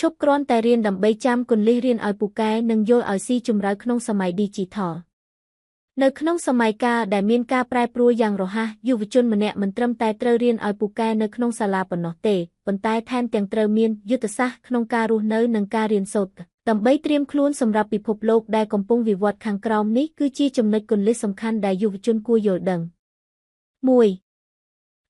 ឈប់គ្រាន់តែរៀនដើម្បីចាំគន្លឹះរៀនឲ្យពូកែនិងយល់ឲ្យស៊ីជម្រៅក្នុងសម័យឌីជីថលនៅក្នុងសម័យកាលដែលមានការប្រែប្រួលយ៉ាងរហ័សយុវជនម្នាក់មិនត្រឹមតែត្រូវរៀនឲ្យពូកែនៅក្នុងសាលាប៉ុណ្ណោះទេប៉ុន្តែថែមទាំងត្រូវមានយុទ្ធសាស្ត្រក្នុងការរស់នៅនិងការរៀនសូត្រដើម្បីត្រៀមខ្លួនសម្រាប់ពិភពលោកដែលកំពុងវិវត្តខាងក្រោមនេះគឺជាចំណុចគន្លឹះសំខាន់ដែលយុវជនគួរយល់ដឹង1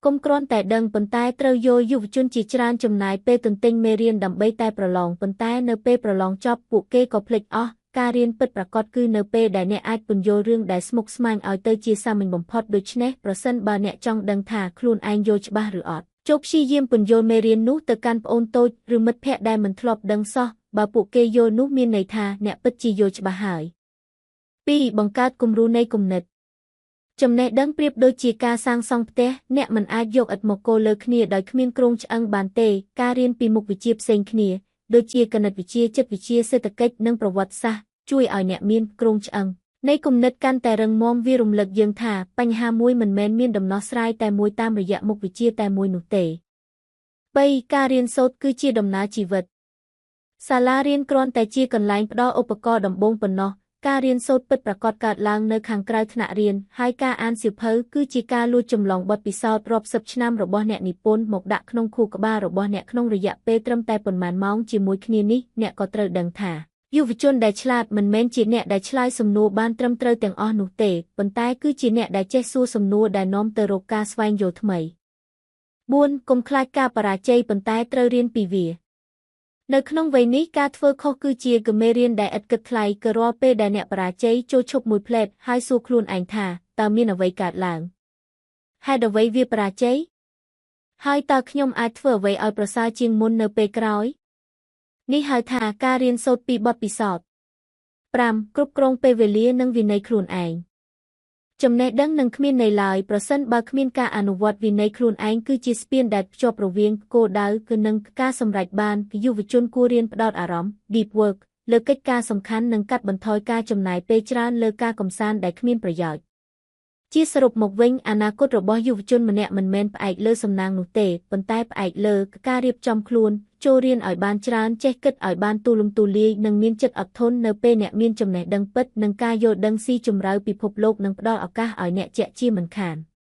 កុំគ្រាន់តែដឹងប៉ុន្តែត្រូវយល់យុវជនជាច្រើនចំណាយពេលទន្ទិញមេរៀនដើម្បីតែប្រឡងប៉ុន្តែនៅពេលប្រឡងចប់ពួកគេក៏ភ្លេចអស់ការរៀនពិតប្រាកដគឺនៅពេលដែលអ្នកអាចពន្យល់រឿងដែលស្មុគស្មាញឲ្យទៅជាសាមញ្ញបំផុតដូច្នេះប្រសិនបើអ្នកចង់ដឹងថាខ្លួនឯងយល់ច្បាស់ឬអត់ចូលព្យាយាមពន្យល់មេរៀននោះទៅកាន់ប្អូនតូចឬមិត្តភ័ក្តិដែលមិនធ្លាប់ដឹងសោះបើពួកគេយល់នោះមានន័យថាអ្នកពិតជាយល់ច្បាស់ហើយ2បង្កើតគំរូនៃគំនិតចំណេះដឹងប្រៀបដូចជាការសាងសង់ផ្ទះអ្នកមិនអាចយកឥដ្ឋមកគោលើគ្នាដោយគ្មានគ្រោងឆ្អឹងបានទេការរៀនពីមុខវិជ្ជាផ្សេងគ្នាដូចជាគណិតវិទ្យាចិត្តវិទ្យាសេដ្ឋកិច្ចនិងប្រវត្តិសាស្ត្រជួយឲ្យអ្នកមានគ្រោងឆ្អឹងនៃគំនិតកាន់តែរឹងមាំវារំលឹកយើងថាបញ្ហាមួយមិនមែនមានដំណោះស្រាយតែមួយតាមរយៈមុខវិជ្ជាតែមួយនោះទេ3ការរៀនសូត្រគឺជាដំណើរជីវិតសាលារៀនគ្រាន់តែជាកន្លែងផ្ដល់ឧបករណ៍ដំបូងប៉ុណ្ណោះការរៀនសូត្រពិតប្រាកដកើតឡើងនៅខាងក្រៅថ្នាក់រៀនហើយការអានសៀវភៅគឺជាការលួចចម្លងបទពិសោធន៍រាប់សិបឆ្នាំរបស់អ្នកនិពន្ធមកដាក់ក្នុងខួរក្បាលរបស់អ្នកក្នុងរយៈពេលត្រឹមតែប៉ុន្មានម៉ោងជាមួយគ្នានេះអ្នកក៏ត្រូវដឹងថាយុវជនដែលឆ្លាតមិនមែនជាអ្នកដែលឆ្លើយសំណួរបានត្រឹមត្រូវទាំងអស់នោះទេប៉ុន្តែគឺជាអ្នកដែលចេះសួរសំណួរដែលនាំទៅរកការស្វែងយល់ថ្មី4កុំខ្លាចការបរាជ័យប៉ុន្តែត្រូវរៀនពីវានៅក្នុងវ័យនេះការធ្វើខុសគឺជាមេរៀនដែលឥតគិតថ្លៃគឺរាល់ពេលដែលអ្នកបរាជ័យចូលឈប់មួយភ្លែតហើយសួរខ្លួនឯងថាតើមានអ្វីកើតឡើងហេតុអ្វីវាបរាជ័យហើយតើខ្ញុំអាចធ្វើអ្វីឲ្យប្រសើរជាងមុននៅពេលក្រោយនេះហៅថាការរៀនសូត្រពីបទពិសោធន៍5គ្រប់គ្រងពេលវេលានិងវិន័យខ្លួនឯងចំណេះដឹងនឹងគ្មានន័យឡើយប្រសិនបើគ្មានការអនុវត្តវិន័យខ្លួនឯងគឺជាស្ពានដែលភ្ជាប់រវាងគោលដៅគឺនឹងការសម្រេចបានយុវជនគួររៀនផ្ដោតអារម្មណ៍ Deep Work លើកិច្ចការសំខាន់និងកាត់បន្ថយការចំណាយពេលច្រើនលើការកម្សាន្តដែលគ្មានប្រយោជន៍ជាសរុបមកវិញអនាគតរបស់យុវជនម្នាក់មិនមែនផ្អែកលើសំណាងនោះទេប៉ុន្តែផ្អែកលើការរៀបចំខ្លួនចូលរៀនឲ្យបានច្រើនចេះគិតឲ្យបានទូលំទូលាយនិងមានចិត្តអត់ធន់នៅពេលអ្នកមានចំណេះដឹងពិតនិងការយល់ដឹងស៊ីជម្រៅពិភពលោកនឹងផ្ដល់ឱកាសឲ្យអ្នកជាក់ជាមិនខាន។